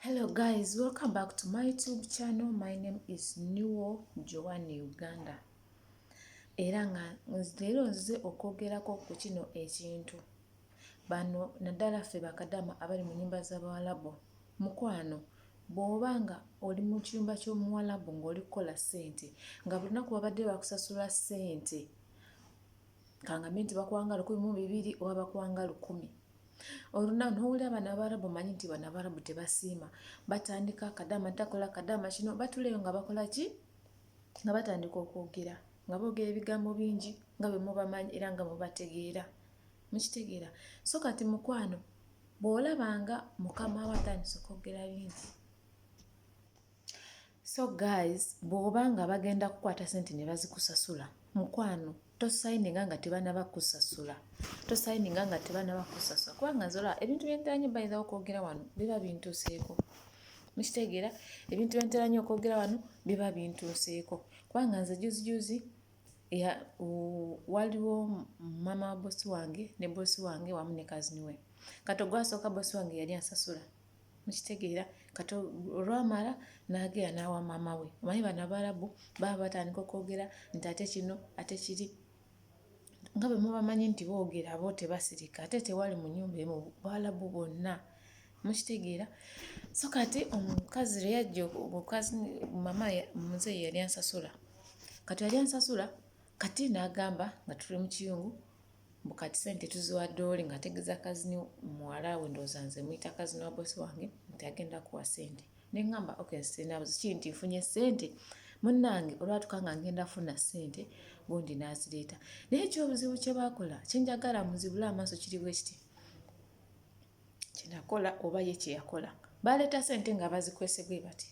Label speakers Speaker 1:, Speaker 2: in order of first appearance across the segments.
Speaker 1: Hello guys, welcome back to my YouTube channel. My name is Nuwo Joanne Uganda. Era nga leero nzize okwogerako ku kino ekintu. Bano naddala ffe bakadama abali mu nnyumba z'Abawalabu. Mukwano, bw'oba nga oli mu kiyumba ky'Omuwalabu ng'oli kukola ssente, nga buli lunaku babadde bakusasula ssente, kangambe nti bakuwanga 1200 oba bakuwanga 1000. Olunaku n'owulira bano Abawarabu, omanyi nti bano Abawarabu tebasiima. Batandika kadama takola kadama kino, batuleyo nga bakola ki? Nga batandika okwogera, nga boogera ebigambo bingi nga bwe mubamanyi era nga mubategeera. Mukitegeera? So kati mukwano, bw'olabanga mukama wo atandise okwogera bingi. So guys, bw'oba nga bagenda kukwata ssente ne bazikusasula, mukwano tosayininga nga tebanaba kusasula. Tosayininga nga tebanaba kusasula. Kubanga nze olaba ebintu bye ntera nnyo bayinza okwogera wano biba bintuuseeko. Mukitegeera? Ebintu bye ntera nnyo okwogera wano biba bintuuseeko. Kubanga nze juzi juzi waliwo maama wa bosi wange ne bosi wange wamu ne cousin we. Kati ogwasooka bosi wange yali ansasula. Mukitegeera? Kati olwamala n'agenda n'awa maama we. Omanyi bano Abawarabu baba batandika okwogera nti ate kino ate kiri. Nga bwe mubamanyi nti boogera bo tebasirika ate tewali mu nnyumba emu Bawarabu bonna. Mukitegeera? So kati omukazi lwe yajja omukazi mama muzeeyi yali ansasula. Kati yali ansasula kati n'agamba nga tuli mu kiyungu mbu kati ssente tuziwadde oli ng'ategeeza cousin muwala we, ndowooza nze muyita cousin wa bosi wange, nti agenda kuwa ssente. Ne ŋŋamba okay, sirina buzibu kiri nti nfunye ssente. Munnange olwatuuka nga ngenda kufuna ssente gundi n'azireeta. Naye ekyobuzibu kye baakola kye njagala muzibule amaaso kiri bwe kiti. Kye nakola oba ye kye yakola. Baaleeta ssente nga bazikwese bwe bati.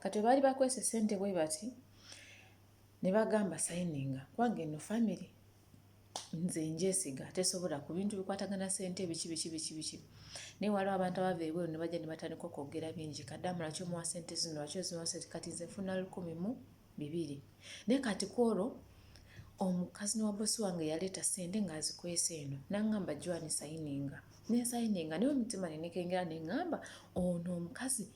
Speaker 1: Kati bwe baali bakwese ssente bwe bati ne bagamba sayininga kubanga eno family nze njesiga tesobola ku bintu bikwatagana ssente biki biki biki biki. Naye waliwo abantu abava ebweru ne bajja ne batandika okwogera bingi. Kadama lwaki omuwa ssente zino, lwaki ozimuwa ssente, kati nze nfuna 1200. Naye kati ku olwo omukazi wa bosi wange yaleeta ssente ng'azikwese eno n'aŋŋamba, "Joan, sayininga." Ne nsayininga naye omutima ne nekengera ne ŋŋamba ono omukazi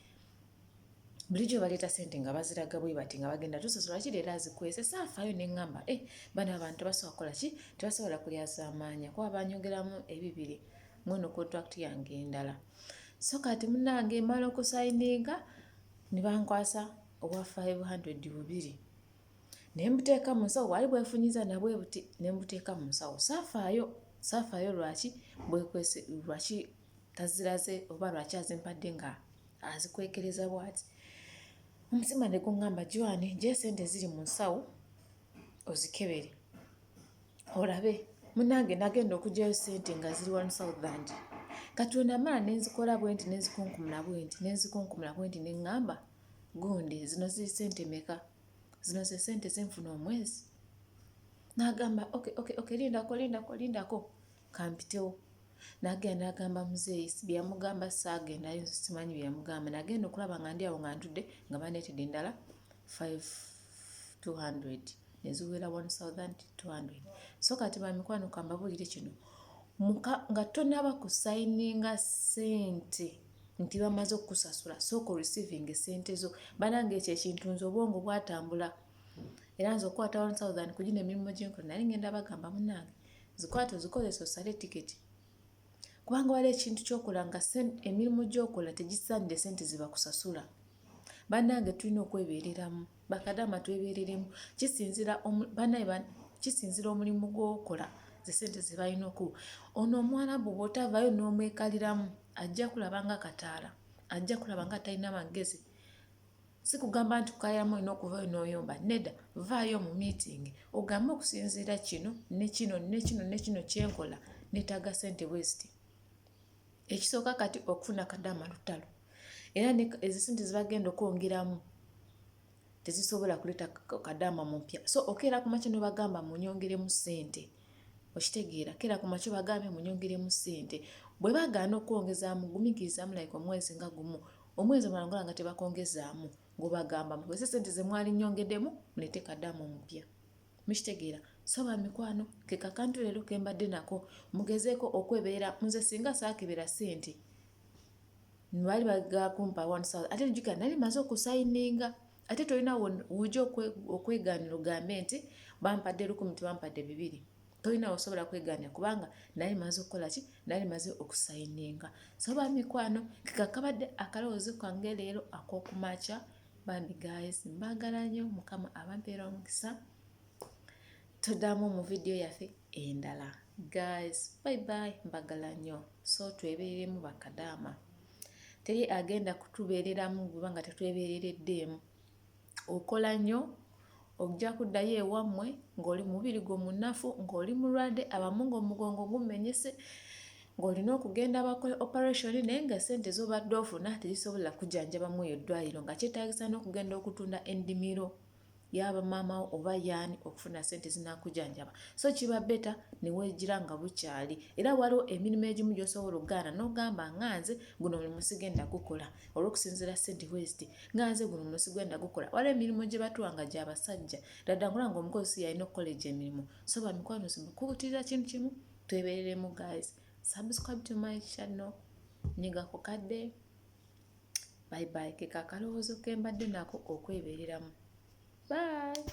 Speaker 1: bulijjo baleeta ssente nga baziraga bwe bati nga bagenda tusasula, lwaki leero azikwese? Saafaayo ne ŋŋamba, eh, bano abantu tebasobola kukola ki, tebasobola kulyazaamaanya kuba banyongeramu ebibiri mweno contract yange endala. So kati munnange mmala okusayininga ne bankwasa obwa 500 bubiri ne mbuteeka mu nsawo, bwali bwefunyiza nabwe buti ne mbuteeka mu nsawo. Saafaayo, saafaayo lwaki bwekwese, lwaki taziraze oba lwaki azimpadde nga azikwekereza bw'ati. Omutima ne guŋŋamba, "Joan, gye ssente ziri mu nsawo ozikebere olabe." Munnange nagenda okuggyayo ssente nga ziri 1000. Kati we namala ne nzikola bwe nti ne nzikunkumula bwe nti ne nzikunkumula bwe nti ne ŋŋamba gundi, zino ziri ssente mmeka? Zino ze ssente ze nfuna omwezi? N'agamba okay, lindako, lindako, lindako kampitewo. N'agenda n'agamba muzeeyi bye yamugamba saagendayo nze simanyi bye yamugamba. Nagenda okulaba nga ndi awo nga ntudde nga bandeetedde endala 5200 ne ziwera 1200. So kati bamikwano kambabuulire kino, nga tonnaba kusayininga ssente nti bamaze okukusasula, sooka oreceivinge ssente zo. Bannange ekyo ekintu nze obwongo bwatambula era nze okukwata 1000 ku gino emirimu gye nkola nali ngenda bagamba, munnange zikwate ozikozese osale tiketi, kubanga waliwo ekintu ky'okola nga emirimu gy'okola tegisaanidde ssente ze bakusasula. Bannange tulina okwebeereramu, bakadaama twebeereremu. Kisinziira bannaye, kisinziira omulimu gw'okola ze ssente ze balina okuwa. Ono Omuwarabu bw'otavaayo n'omwekaliramu ajja kulaba nga kataala, ajja kulaba nga talina magezi. Si kugamba nti kukaliramu olina okuvaayo n'oyomba, nedda, vaayo mu meeting ogambe okusinziira kino ne kino ne kino ne kino kye nkola neetaaga ssente bwe ziti. Ekisooka kati okufuna kadaama lutalo era ezo ssente ze bagenda okwongeramu tezisobola kuleeta kadaama mupya. So okeera ku makya n'obagamba munyongeremu ssente, okitegeera? Keera ku makya obagambe munyongeremu ssente. Bwe bagaana okwongezaamu gumiikirizaamu like omwezi nga gumu, omwezi omulala ng'olaba nga tebakwongezaamu ng'obagamba mukozese ssente ze mwali nnyongeddemu muleete kadaama omupya. Mukitegeera? So bamikwano ke kakantu leero ke mbadde nako, mugezeeko okwebeera. Nze singa saakebera ssente Baali bagala kumpa 1000, ate njukira nali maze okusayininga, ate tolina wujja okwegaanira ogambe nti bampadde 1000, tebampadde 200. Tolina osobola kwegaanira kubanga nali maze okukola ki? Nali maze okusayininga. So bamikwano, kekakabadde akalowoozo kange leero ak'okumakya. Bambi guys, mbagala nnyo, Mukama abampeera omukisa. Tuddamu mu vidiyo yaffe endala guys, bye bye, mbagala nnyo. So twebereremu bakadaama, teri agenda kutubeereramu bweba nga tetwebeerereddeemu. Okola nnyo, ojja kuddayo ewammwe ng'oli mubiri gwo munafu, ng'oli mulwadde, abamu ng'omugongo gumenyese, ng'olina okugenda bakole operation, naye nga ssente z'obadde ofuna tezisobola kujjanjabamu eyo ddwaliro, nga kyetaagisa n'okugenda okutunda ennimiro yaba maama wo oba yaani okufuna ssente zinaakujanjaba. So kiba better ne weegira nga bukyali. Era waliwo emirimu egimu gy'osobola okugaana n'ogamba, nga nze guno omulimu sigenda gukola olw'okusinziira ssente bweziti, nga nze guno omulimu sigenda gukola. Waliwo emirimu gye batuwa nga gya basajja ddala ngula nga omukozi si yalina okukola egyo emirimu. So bamikwano, nkubutirira kintu kimu, twebereremu guys. Subscribe to my channel, nyiga ku kadde. Bye bye. Ke kakalowoozo ke mbadde nako okwebereramu. Bye.